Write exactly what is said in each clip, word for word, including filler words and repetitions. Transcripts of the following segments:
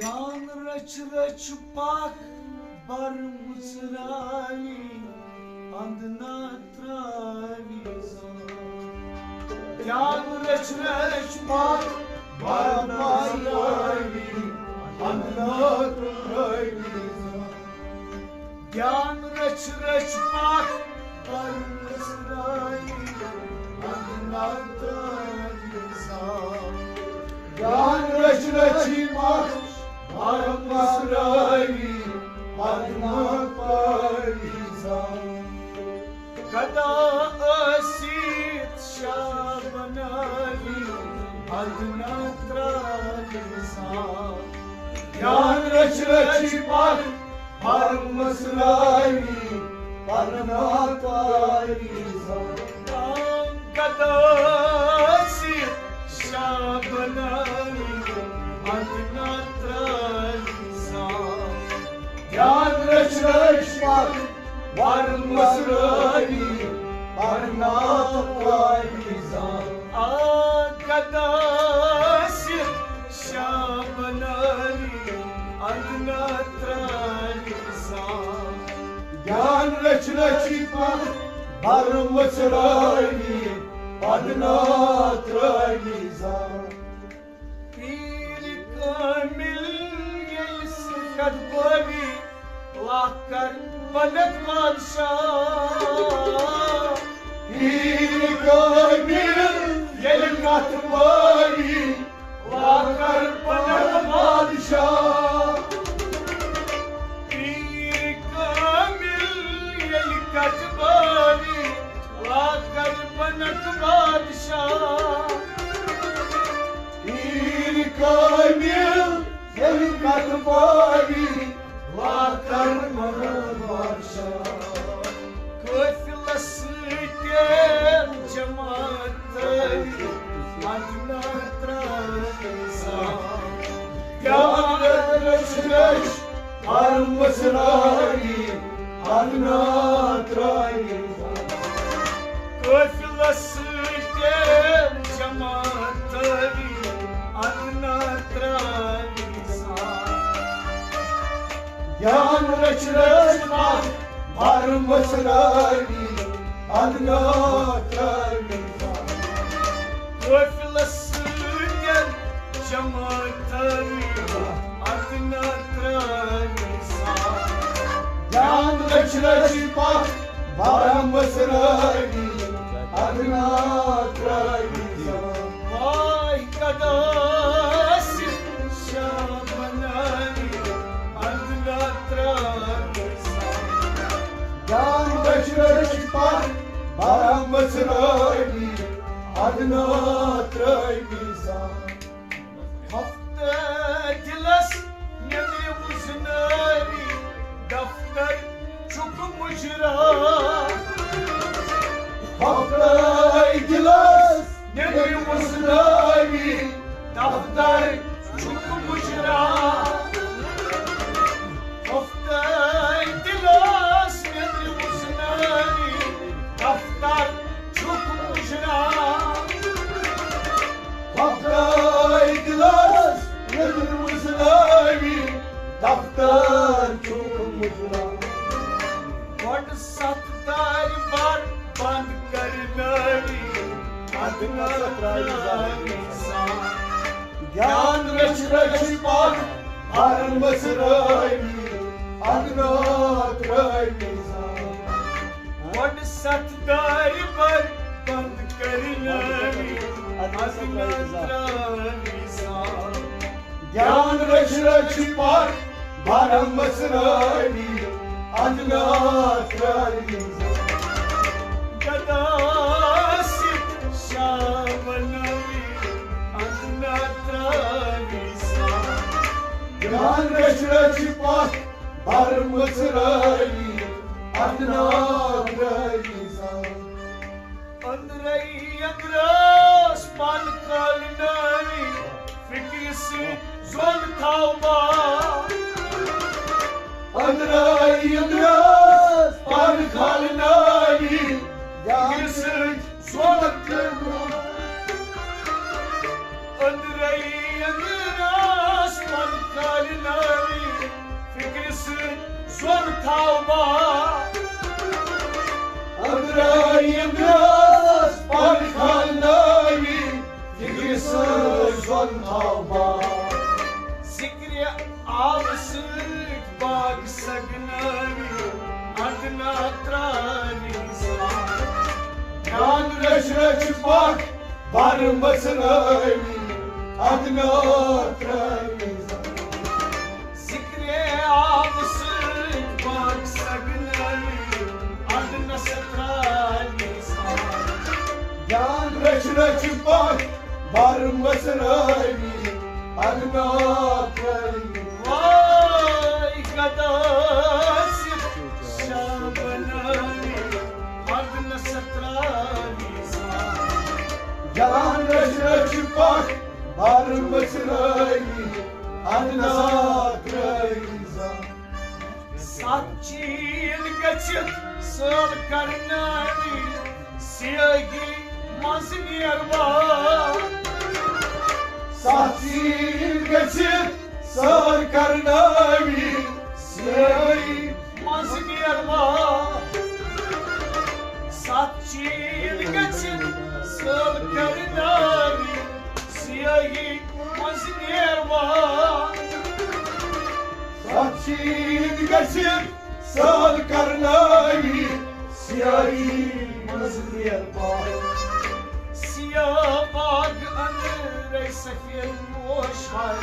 جان رچھ رچھ پکھ بر مژراوی، اند نہ تراوی زان۔ جان رچھ رچھ پکھ بر مژراوی، اند نہ تراوی زان۔ جان رچھ رچھ پکھ بر مژراوی، اند نہ تراوی زان۔ جان رچھ رچھ پکھ بر مژراوی، اند نہ تراوی زان۔ گدا ٲسِتھ شاہ بناوی، اند نہ تراوی زان۔ جان رچھ رچھ پکھ بر مژراوی، اند نہ تراوی زان۔ گدا ٲسِتھ شاہ بناوی، اند نہ تراوی زان۔ جان رچھ رچھ پکھ بر مژراوی، اند نہ تراوی زان۔ آ گدا ٲسِتھ شاہ بناوی، اند نہ تراوی زان۔ جان رچھ رچھ پکھ بر مژراوی، اند نہ تراوی زان۔ پیٖر کامل ییٚلہِ سِکت بٲوی، لاکھ کر بنت بادشاہ۔ پیٖر کامل ییٚلہِ کتھ بٲوی، لاکھ کر بنت بادشاہ۔ پیٖر کامل ییٚلہِ کتھ بٲوی، لاکھ کر بنت بادشاہ۔ پیٖر کامل ییٚلہِ کتھ بٲوی، لاکھ کر بنت بادشاہ۔ قٲفلس سۭتۍ جماعت ترٲوِتھ، اند نہ ترٲوِتھ زان۔ پیارٕ رچھ رچھ بر مژراوی، اند نہ ترٲوِتھ زان۔ قٲفلس سۭتۍ جماعت ترٲوِتھ، اند نہ ترٲوِتھ زان۔ جان رچھ رچھ پکھ بر مژراوی، اند نہ ترٲوِتھ زان۔ قٲفلس سۭتۍ جماعت ترٲوِتھ، اند نہ ترٲوِتھ زان۔ جان رچھ رچھ پکھ بر مژراوی، اند نہ ترٲوِتھ زان۔ واے گدا ٲسِتھ شاہ بناوی، اند نہ ترٲوِتھ زان۔ جان رچھ رچھ پکھ بر مژراوی، اند نہ ترٲوِتھ زان۔ ہفتہٕ دِلس نیٚنٛدرِ وُزنٲوی، دفتر چھُکھ مُجرا۔ ہفتہٕ دِلس نیٚنٛدرِ وُزنٲوی، دفتر چھُکھ مُجرا۔ ہفتہٕ دِلس نیٚنٛدرِ وُزنٲوی، دفتر چھُکھ مُجرا۔ ہفتہٕ دِلس نیٚنٛدرِ وُزنٲوی، دفتر چھُکھ مُجرا۔ گۄڈٕ ستھ دارِ بر بند کرنٲوی، ادٕ نہ ترٲوی زان۔ جان رچھ رچھ پکھ بر مژراوی، ادٕ نہ ترٲوی زان۔ گۄڈٕ ستھ دارِ بر بند کرنٲوی، ادٕ نہ ترٲوی زان۔ جان رچھ رچھ پکھ بر مژراوی، ادٕ نہ ترٲوی زان۔ گدا ٲسِتھ شاہ بنٲوی، ادٕ نہ ترٲوی زان۔ جان رچھ رچھ پکھ بر مژراوی، ادٕ نہ ترٲوی زان۔ أنٛدرَے أنٛدرَس پَن کھالنٲوِتھ، فِکرِ سۭتۍ زوٚن تھاوان۔ أنٛدرَے أنٛدرَس پَن کھالنٲوِتھ، فِکرِ سۭتۍ زوٚن تھاوان۔ أنٛدرَے أنٛدرَس پن کھالناوی، فکرِ سۭتۍ زۄن تھاو با۔ أنٛدرٲے أنٛدرس پن کھالناوی، فکرِ سۭتۍ زۄن تھاو با۔ ذکرِ آبہٕ سۭتۍ باغ سگناوی، ادنا تراوی زان۔ جان رچھ رچھ پکھ بر مژرٲوی، ادنا تراوی زان۔ ذکرِ آبہٕ سۭتۍ باغ سگناوی، ادنس تراوی زان۔ جان رچھ رچھ پکھ بر مژرٲوی، ادنا تراوی۔ وای گدا سِتھ شاہ بناوی، ادنس تراوی زان۔ جان رچھ رچھ پکھ بر مژرٲوی، ادنا تراوی زان۔ ستھ چیٖز گٔژھِتھ سٲل کرناوی، سیٲہی منٛز نیروا۔ ستھ چیٖز گٔژھِتھ سٲل کرناوی، سیٲہی منٛز نیروا۔ ستھ چیٖز گٔژھِتھ سٲل کرناوی، سیٲہی منٛز نیروا۔ ستھ چیٖز گٔژھِتھ سٲل کرناوی، سیٲہی منٛز نیروا۔ سیاہ باغ أنٛدرے سفید پوش ہر،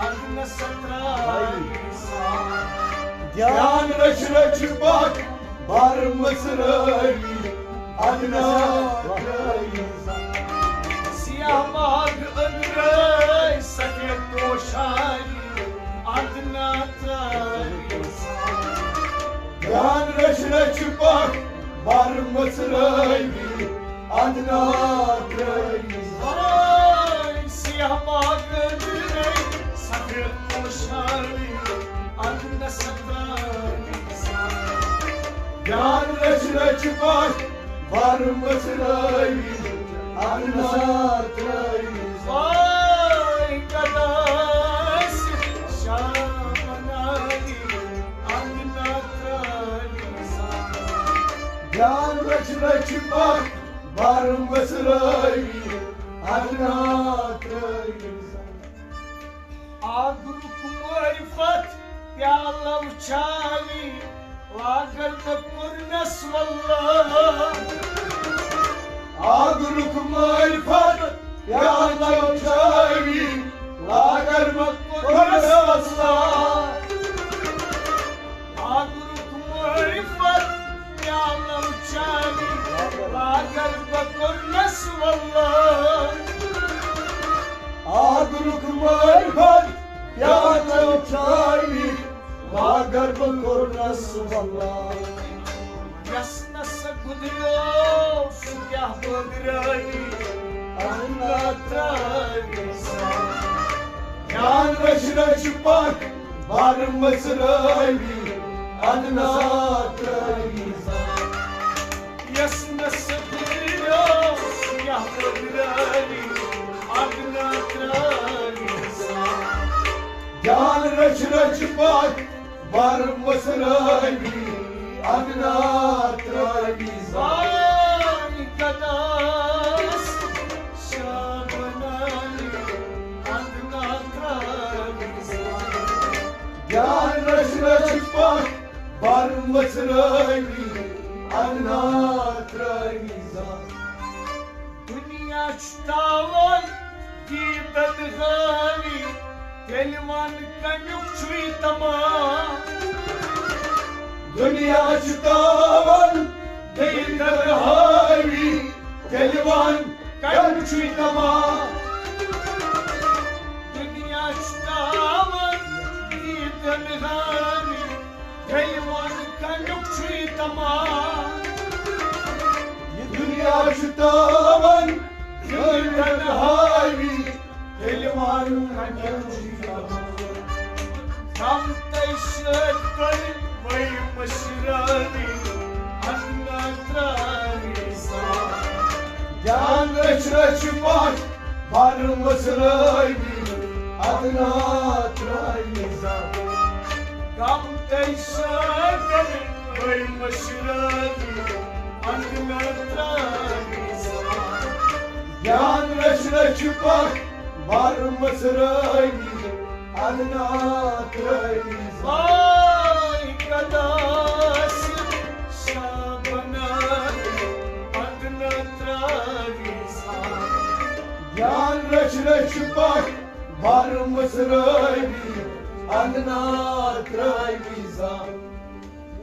ادنس تراوی زان۔ جان رچھ رچھ پکھ بر مژرٲوی، ادنا تراوی زان۔ سیاہ باغ أنٛدرے سفید پوش ہر، ادنا تراوی زان۔ جان رچھ رچھ پکھ بر مژرٲوی، ادنا تراوی زان۔ سیاہ باغ أنٛدرے سفید پوش ہر، ادنس تراوی زان۔ جان رچھ رچھ پکھ بر مژرٲوی، ادنا تراوی زان۔ وای گدا سِتھ شاہ بناوی، ادنا تراوی زان۔ جان رچھ رچھ پکھ بر مژرٲوی، ادنا تراوی زان۔ آگرُک معرفت پیالو چاوی، لاگر بہٕ کوٚرنس واللہ۔ آگرُک معرفت پیالو چاوی، لاگر بہٕ کوٚرنس واللہ۔ آگرُک معرفت پیالو چاوی، لاگر بہٕ کوٚرنس واللہ۔ آگرُک معرفت پیالو چاوی، لاگر بہٕ کوٚرنس واللہ۔ یس نس گُدریو سُہ کیٛاہ بٲگراوی، ادنا تراوی زان۔ جان رچھ رچھ پکھ بر مژرٲوی، ادنا تراوی زان۔ یس نس گُدریو سُہ کیٛاہ بٲگراوی، ادنا تراوی زان۔ جان رچھ رچھ پکھ بر مژرٲوی، ادنا تراوی زان۔ وای گدا سِتھ شاہ بناوی، ادنا تراوی زان۔ جان رچھ رچھ پکھ بر مژرٲوی، ادنا تراوی زان۔ دُنیا چھُ تاوان دیٖدن ہٲوی، تیٚلہِ وَن کَمیُک چھُے تمام۔ دُنیا چھُ تاوان دیٖدن ہٲوی، تیٚلہِ وَن کَمیُک چھُے تمام۔ دُنیا چھُ تاوان دیٖدن ہٲوی، تیٚلہِ وَن کَمیُک چھُے تمام۔ یہِ دُنیا چھُ تاوان دیٖدن ہٲوی، تیٚلہِ وَن کَمیُک چھُے تمام۔ کم تۄہہِ سۭتۍ کٔر وۄنۍ مٔشرٲوی، ادنا ترٛٲوی سان۔ جان رٔچھۍ رٔچھۍ پتھ بر مٔژرٲوی، ادنا کم تَے سٲتٮ۪ن ؤے مٔشرٲوی، اندنہٕ ترٛٲوی زان۔ جان رچھ رچھ پکھ بر مٔژرٲوی، اندنہٕ ترٛٲوی زان۔ واے گداس شاہ بنٲوی، اندنہٕ ترٛٲوی زان۔ جان رچھ رچھ پکھ بر مٔژرٲوی، اندنہٕ ترٛٲوی زان۔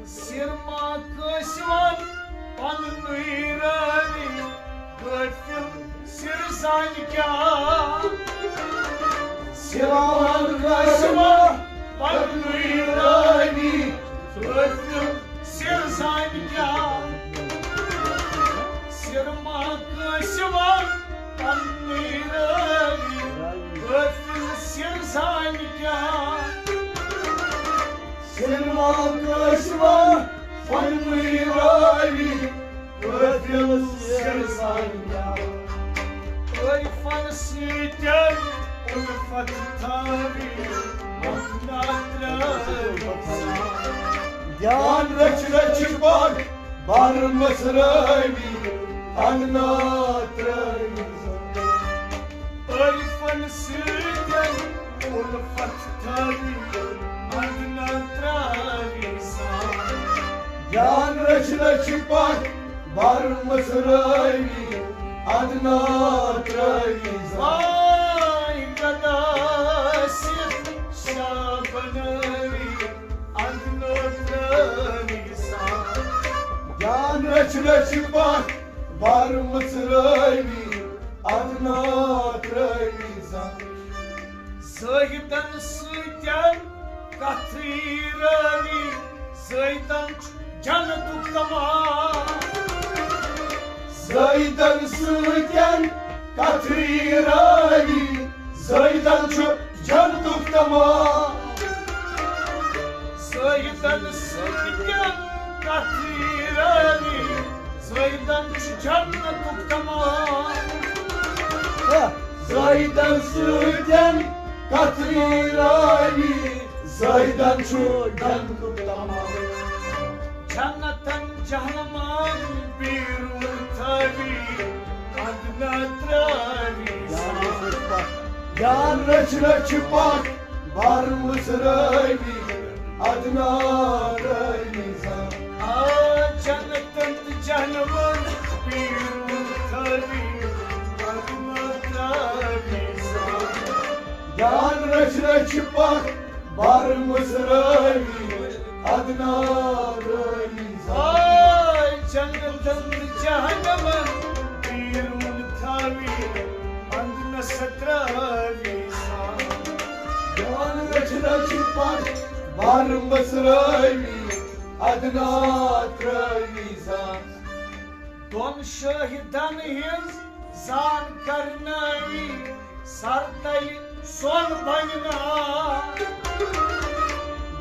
سِر ما کٲنٛسہِ وَن پننُے رٲوی، غٲفِل سِر زانہِ کیٛاہ؟ سِر ما کٲنٛسہِ وَن پننُے رٲوی، غٲفِل سِر زانہِ کیٛاہ؟ سِر ما کٲنٛسہِ وَن پننُے رٲوی، غٲفِل سِر زانہِ کیٛاہ؟ سِر ما کٲنٛسہِ وَن پننُے رٲوی، غٲفِل سِر زانہِ کیٛاہ؟ عٲرفن سۭتۍ الفت تھاوی، اندنہٕ ترٛٲوی زان۔ جان رچھ رچھ پکھ بر مٔژرٲوی، اندنہٕ ترٛٲوی زان۔ عٲرفن سۭتۍ الفت تھاوی، اندنہٕ ترٛٲوی زان۔ جان رچھ رچھ پکھ بر مٔژرٲوی، اندنہٕ ترٛٲوی زان۔ واے گداس شاہ بنٲوی، اندنہٕ ترٛٲوی زان۔ جان رچھ رچھ پکھ بر مٔژرٲوی، اندنہٕ ترٛٲوی زان۔ زٲہدن سۭتۍ کتھٕے رٲوی، زٲہدن چھُ جنتُک تمام۔ زٲہدن سۭتۍ کتھٕے رٲوی، زٲہدن چھُ جنتُک تمام۔ زٲہدن سۭتۍ کتھٕے رٲوی، زٲہدن چھُ جنتُک تمام۔ زٲہدن سۭتۍ کتھٕے رٲوی، زٲہدن چھُ جنتُک تمام۔ جنتن جہنمن بیرون تھاوی، اندنہٕ ترٛٲوی زان۔ جان رچھ رچھ پکھ بر مٔژرٲوی، اندنہٕ ترٛٲوی زان۔ آ جنتن تہٕ جہنمن بیرون تھاوی، اندنہٕ ترٛٲوی زان۔ جان رچھ رچھ پکھ بر مٔژرٲوی، اندنہٕ ترٛٲوی زان۔ آے جنتن تہٕ جہنمن بیرون تھاوی، اندنہٕ ترٛٲوی زان۔ جان رچھ رچھ پکھ بر مٔژرٲوی، اندنہٕ ترٛٲوی زان۔ دۄن شٲہدن ہٕنٛز زان کرنٲوی، سر تلہِ سۄن بنہِ نا۔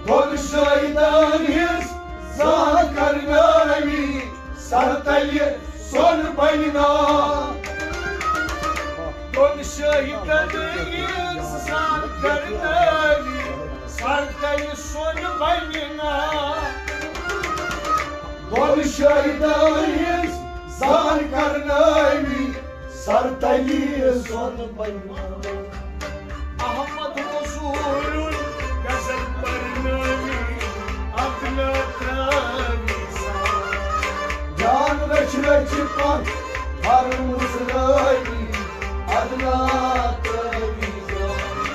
دۄن شٲہدن ہٕنٛز زان کرنٲوی، سر تلہِ سۄن بنہِ نا۔ دۄن شٲہدن ہٕنٛز زان کرنٲوی، سر تلہِ سۄن بنہِ نا۔ دۄن شٲہدن ہٕنٛز زان کرنٲوی، سر تلہِ سۄن بنہِ نا۔ احمد مزورُن غزل پرنٲوی، اندنہٕ ترٛٲوی زان۔ جان رچھ رچھ پکھ بر مٔژرٲوی، اندنہٕ ترٛٲوی زان۔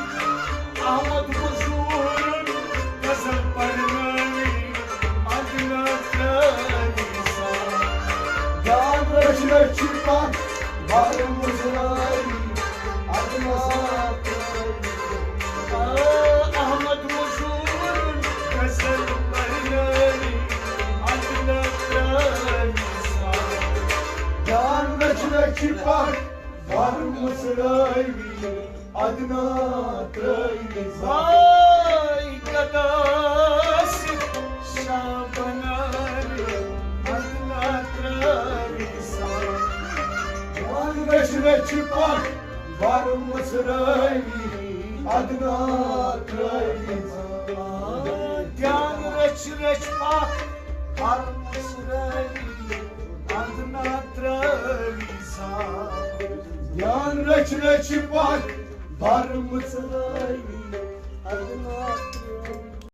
احمد مزورُن غزل پرنٲوی، اندنہٕ ترٛٲوی زان۔ جان رچھ رچھ پکھ بر مٔژرٲوی، اندنہٕ ترٛٲوی زان۔ آ، احمد مزورُن غزل پرنٲوی، اندنہٕ ترٛٲوی زان۔ جان رچھ رچھ پکھ بر مٔژرٲوی، اندنہٕ ترٛٲوی زان۔ واے گداس شاہ بنٲوی، اندنہٕ ترٛٲوی زان۔ جان رچھ رچھ پکھ بر مٔژرٲوی، اندنہٕ ترٛٲوی زان۔ رچھ رچھ پکھ، برمٕژ رٲوی، اندنا ترٲوی سا۔ جان رچھ رچھ پکھ، برمٕژ رٲوی، اندنا ترٲوی۔